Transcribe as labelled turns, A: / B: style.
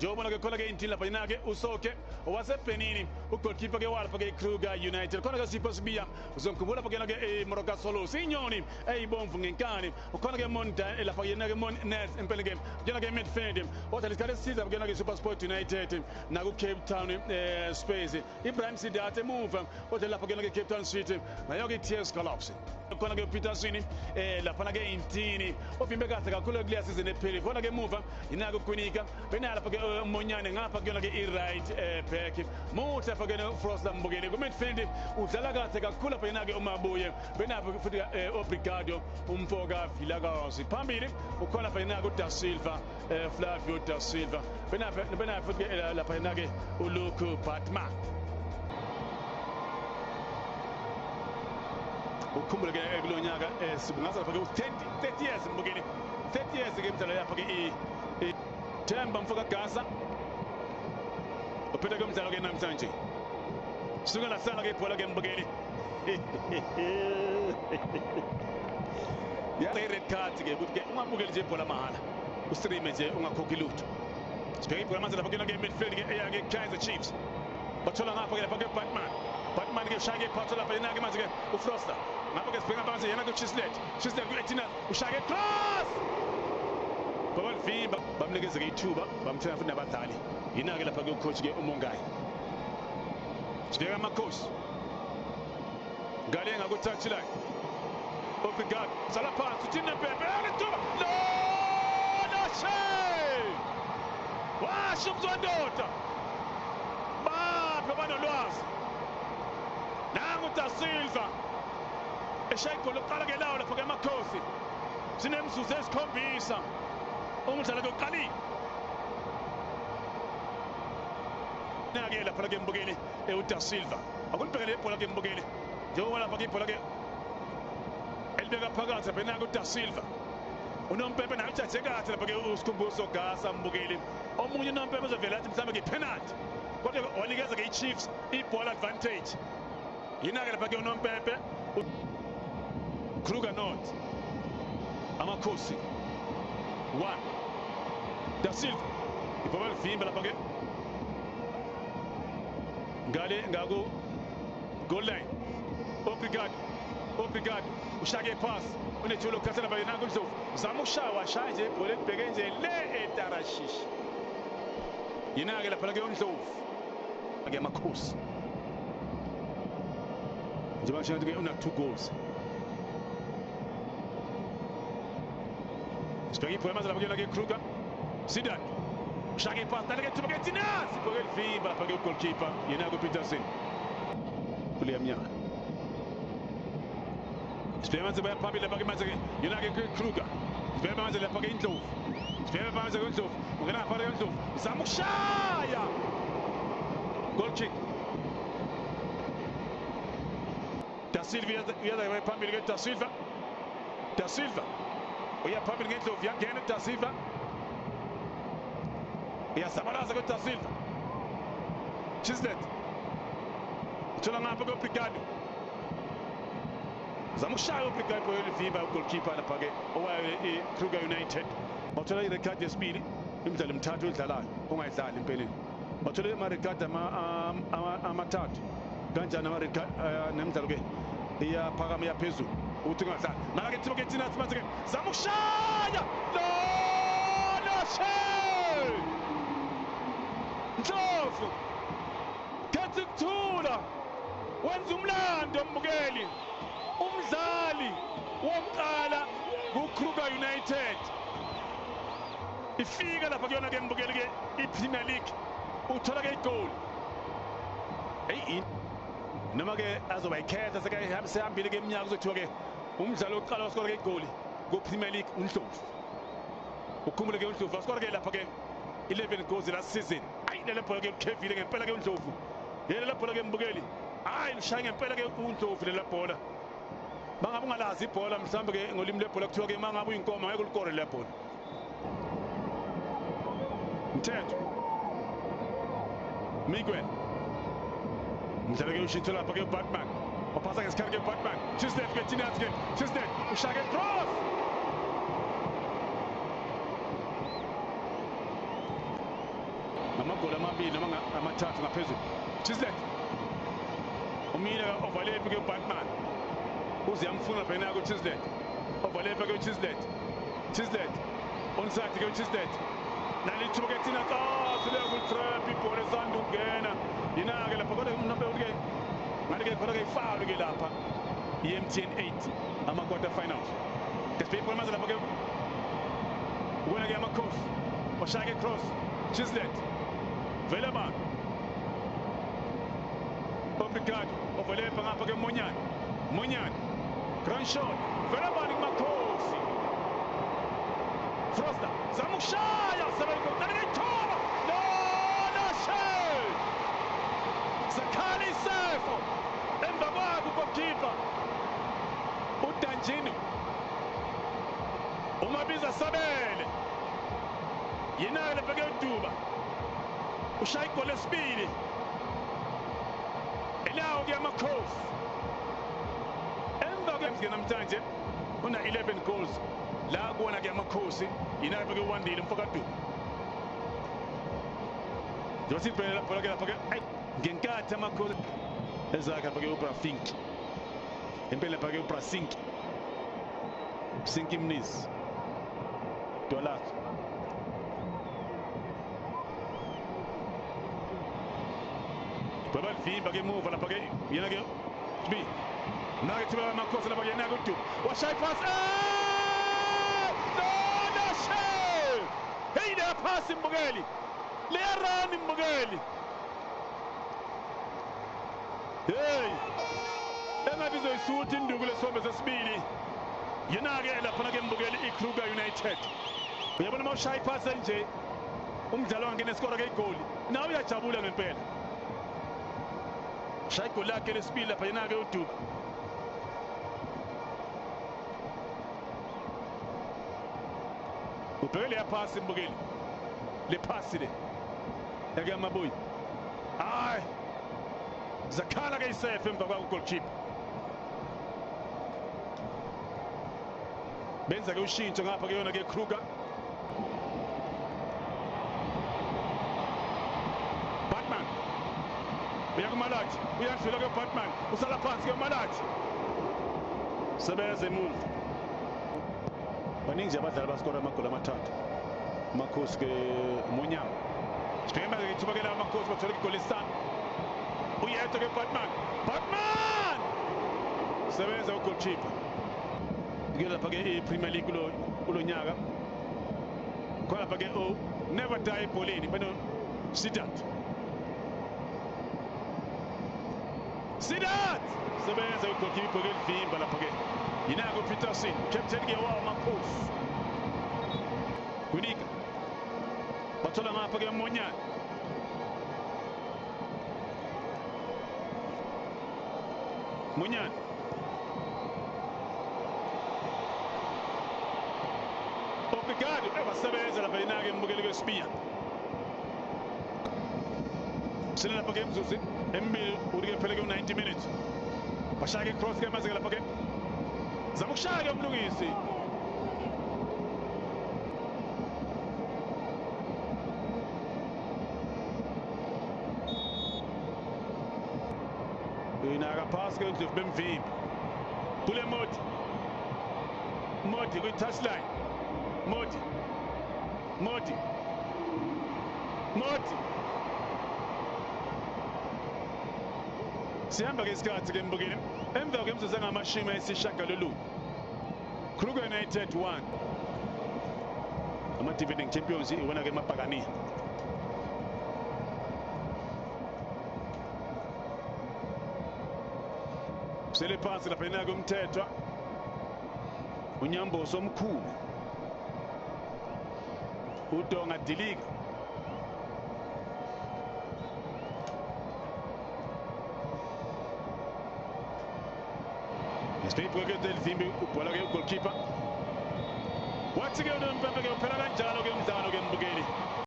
A: Njengoba ke khona ke intini lapha yena ke uSoke waseBenini, ugoalkeeper ke walapha ke Kruger United. Khona ke Sipho Sibiya, uzomkhumbula lapha kuyena ke eMoroka Swallows, inyoni eyibomvu ngenkani. Ukhona ke Monda lapha yena ke Mon Nets empeleni ke kuyena ke midfield, kodwa lesikhathi esithize kuyena ke SuperSport United naku Cape Town Space. Ibrahim Sidat emuva, kodwa lapha kuyena ke Cape Town City nayo ke TS Galaxy. Khona ke Peterson lapha ke intini ovimbe kahle kakhulu kuleya season epheli. Khona ke emuva yinako Kwinika benala lapha ke Monyane ngapha kuyona ke i-right back, muhle lapha ke Frost Mbukeli ku midfield, udlala kahle kakhulu lapha yena ke uMabuye, benapho futhi Obrigado umfoka Vilakazi. Phambili ukhona lapha yena ke Da Silva, Flavio Da Silva, benapho futhi lapha yena ke uLuke Batman. Ukhumbule ke kulo nyaka sibungaza lapha ke 30 years mbukeli, 30 years ke imidlalo lapha ke Themba mfoka Gaza uphethe ke umdlalo ke namhlanje. Suka lahlala ke ibhola ke mbukeli, ya red card ke ukuthi ke ungabukeli nje ibhola mahhala, ustreame nje ungakhokhi lutho. Sibheke ibhola manje lapha kuyona ke midfield ke eya ke Kaizer Chiefs, bathola ngapha ke lapha ke Batman, Batman ke ushaya ke phatho lapha yena ke manje ke uFroster ngapha ke, sibheka manje yena ke Chislet, Chislet ku-18 ushaya ke cross, babalivimba, bamnikeze ke ithuba, bamthenga futhi nabadlali. Yina ke lapha ke ucoach ke uMongayi. Sibheka amakhosi ngale ngaku-touchline, Obrigado sala phansi, uthini Pepe, lithuba lo noshe washo umzwandoda, baphi abanolwazi? Nangu Da Silva eshaya igoli lokuqala ke lawo lapha ke amakhosi, sinemzuzu esikhombisa umdlalo ke uqalile. Nake lapha ke mbukeli uDa Silva akulibhekele ibhola ke mbukeli, njengoba lapha ke ibhola ke elibeka phakathi benaka uDa Silva, unompempe naye ujaje kahle lapha ke uSikhumbuzo Gasa mbukeli. Omunye unompempe uzovela athi mhlawumbe ke penalty, kodwa wanikeza ke iChiefs iball advantage. Yina ke lapha ke unompempe Kruger North, amakhosi 1. Da Silva ibhola livimba lapha ke ngale ngaku goal line. Obrigado, Obrigado ushake pass, unethuba lokuthatha lapha yena kuNdlovu, zama ukushaya, washaya nje ibhola elibheke nje le eTarashish. Yena ke lapha ke uNdlovu ke amakhosi, njengoba ngisho ke una 2 goals. Sibheke ibhola manje lapha kuyona ke Kruger Sidat, ushake ipass nale ke thuba ke Tinasi, ibhola elivimba lapha ke goalkeeper yena ke Peterson kuleya mnyaka. Sibheke manje baya phambili lapha ke manje ke yena ke Kruger, sibheke manje lapha ke Indlovu, sibheke manje ke Indlovu ungena ngapha ke Indlovu zama ukushaya, goal kick. Da Silva uyaza phambili ke Da Silva, Da Silva uya phambili ngendlovu, yangena Da Silva, uyazabalaza ke Da Silva. Chislet uthola ngapha ke Brigado, zama ukushaya uBrigado, elivimba ugoalkeeper lapha ke owayo iKruger United. Bathola irekhadi yesibili imidlalo emithathu edlalayo ongayidlali empeleni, bathole amarekhadi amathathu kanjani amarekhadi nemidlalo ke iyaphakama iyaphezulu ukuthi ungadlali. Nala ke thiba ke thina manje ke zama ukushaya lo noshe Ndlovu, khethi kuthula, wenza umlando mbukeli, umdlali wokuqala kuKruger United ifika lapha kuyona ke mbukeli ke iPremier League, uthola ke igoli. Hey, noma ke azoba ikhetha sekahambile ke iminyaka, kuzothiwa ke umdlalo wokuqala waskora ke igoli ku-Premier League uNdlovu. Ukhumbule ke uNdlovu waskora ke lapha ke 11 goals last season. Ayi lele bhola ke ukhevile ngempela ke uNdlovu, yele bhola ke mbukeli, hayi lishaya ngempela ke uNdlovu lela bhola. Mangabe ungalazi ibhola mhlawumbe ke ngolimi lwebhola kuthiwa ke mangabe uyinkomo ngeke ulikore lela bhola. Mthetho Miguel umdlalo ke ushintsho lapha ke Batman waphasa ngesikhathi ke Batman, Chislet ke Tinat ke Chislet ushake cross, Ngamagoli amabili noma amathathu ngaphezulu. Chislet. Umile overlap ke Batman. Uze yamfuna phela ku Chislet. Overlap ke Chislet. Chislet. Onside ke Chislet. Nalithuba ke thina xa sile ku trap ibhola esanda ukungena. Yina ke lapha kodwa umnambe ke ngathi ke khona ke ifoul ke lapha. I-MTN 8 ama quarter finals. Desibheke manje lapha ke ubona ke amakhosi. Washaya ke cross. Chislet. Veleman. Obrigado. Overlap ngapha ke Monyane. Monyane. Grand shot. Veleman kumakhosi. Froster. Zama ukushaya. Sebenko. Naleyithoba. No, no shot. Zakhala isefo. Emva kwakhe ugoalkeeper. uDanjini. Umabiza Sabele. Yena ke lebheke uDuba. Ushaya igoli lesibili. Elawo ke amakhosi. Emva kwemizike namhlanje una 11 goals la kuona ke amakhosi. Yena ke uWandile mfokaDuba. Josip lapho ke lapho ke ngenkathi amakhosi ezakhe lapho ke uBrafink. Impela lapho ke uBrasink. Sinki Mnisi. Dollar. Babalivimba ke emuva lapha ke yena ke B. Nake thiba amakhosi lapha ke yena ke uDuba. Washaya ipass. No, no shame. Hey le pass imbukeli. Le run imbukeli. Hey. Engathi izoyisutha induku lesombe sesibili. Yena ke lapha ke imbukeli iKruger United. Uyabona mawushaya ipass nje umdlalo wangena eskora ke igoli. Nawe uyajabula ngempela. Shaya igoli lakhe lesibili lapha yena ke uDuba. Ubheke leya phasi imbukeli. Le phasi le. Yake amabuyi. Hayi. Zakhala ke isefe emva kwa goalkeeper. Benza ke ushintsho ngapha ke yona ke Kruger. Batman. Uya kuMalathi, uyadlula ke Batman, usala phansi ke Malathi. Sebenza emuva. Baningi nje abadlali baskora amagoli amathathu. Amakhosi ke Monyama. Sibheke manje ithuba ke la amakhosi bathola igoli lesithathu. Uyedwa ke Batman. Batman! Sebenza ugoalkeeper. Ke lapha ke iPremier League kulo nyaka. Khona lapha ke o never die ebholeni bano Sidat. Sidat! Sebenza ugoalkeeper ke livimba lapha ke. Yinako Peterson, captain ke wawo amakhosi. Kunika. Bathola ngapha ke Monyane. Monyane. Obrigado. Ebasebenza lapha yinake imbukeli kweSibiya. Sele lapha ke emzuzu emibili ukuthi phele ke 90 minutes. Bashaya ke cross ke manje lapha ke. Zama ukushaya ke umlungisi. Inaka pass ke uNdlovu bemvimba. Kule Modi. Modi kwi touchline. Modi. Modi. Modi. Sihamba ke isikhathi ke mbukeli. Emva kwemizuzu engamashumi ayisishiyagalolunye. Kruger United 1. Ama defending champions iwona ke emabhakaniya. Sele phansi lapha yena ke uMthethwa. uNyamboso omkhulu. uDonga dilika. Isiphiwo ke delivimbi ubhola ke goalkeeper. Wathi ke unompempe ke uphela kanjalo ke umdlalo ke mbukeli.